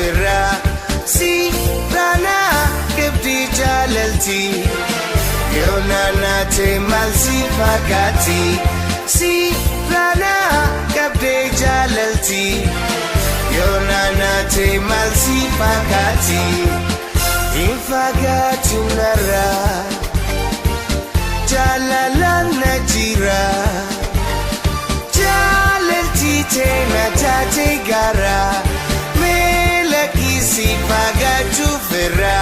feerra. Si raanaa qabdee jaalalti. Yoo naannate maal si fakkaatti? Si raanaa qabdee jaalalti. Yoo naannate maal si fakkaatti? Hin fagaatu narraa. Jaalalaan na jira. Jaalalti teena taate gara. Meelakisi fagaachuu feerra.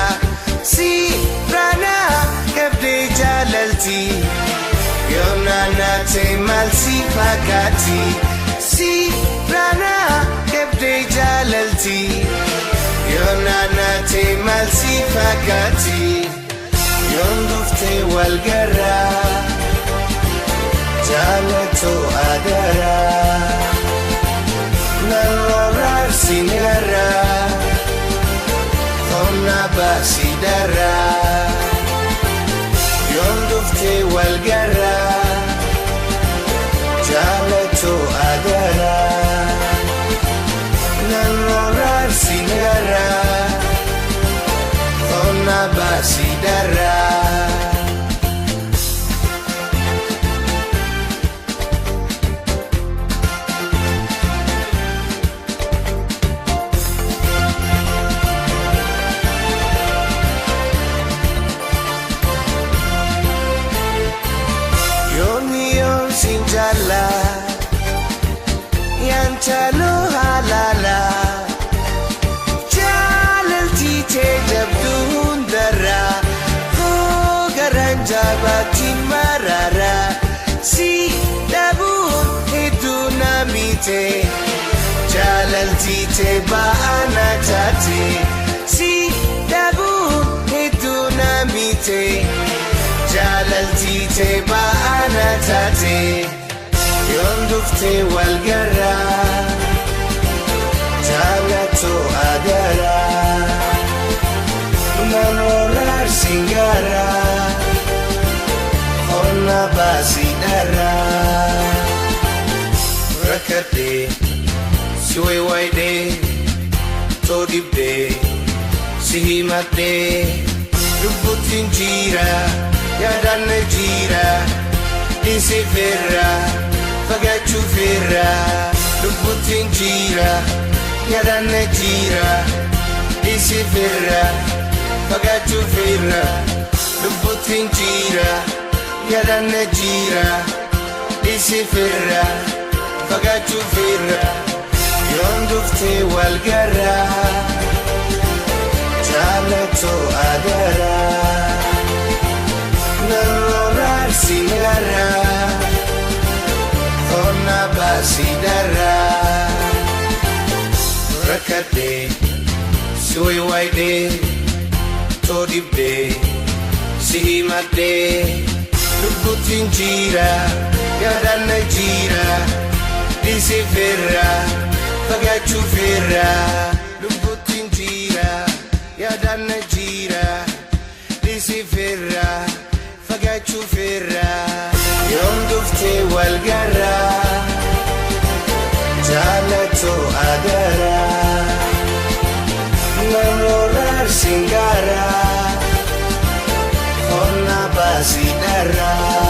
Si raanaa qabdee jaalalti. Yoo naannate maal si fakkaatti? Si raanaa qabdee jaalalti. Yoo naannate maal si fakkaatti? Yoon dhuftee wal garraa. Jaalatoo adaraa. Narroraarsi garaa. Qonna baasii daraa. Yoon dhuftee wal garraa. Jaalatoo adaraa. Narroraarsi garaa. Qonna baasii daraa. Yooni yoon sin jalla, yaantalo halala. Jaalalti tee jabduu hundarra, koo garaan jabaatti marara. Si dhabuun hedduu na miite, jaalalti tee ba'aa na taate. Si dhabuun hedduu na miite. Jaalalti tee ba'aa na taate. Yoon dhuftee wal garraa. Jaalatoo adaraa. Narroraarsi garaa. Qonna baasii dharaa. Rakkadhee si waywaaydee too dhibdee si himadhee lubbuutiin jira yaadaan na jira dhiisee feerra fagaachuu feerra lubbuutiin jira yaadaan na jira dhiisee feerra fagaachuu feerra lubbuutiin jira yaadaan na jira dhiisee feerra fagaachuu feerra yoon dhuftee wal garraa. Jaalatoo adaraa. Narroraarsi garaa. Qonna baasii daraa. Rakkadhee si waywaaydee too dhibdee si himadhee lubbuutiin jira yaadaan na jira dhiisee feerra fagaachuu feerra lubbuutiin jira yaadaan na jira dhiisee feerra fagaachuu feerra yoon dhuftee wal garraa jaalatoo adaraa Narroraarsi garaa. Qonna baasii dharaa.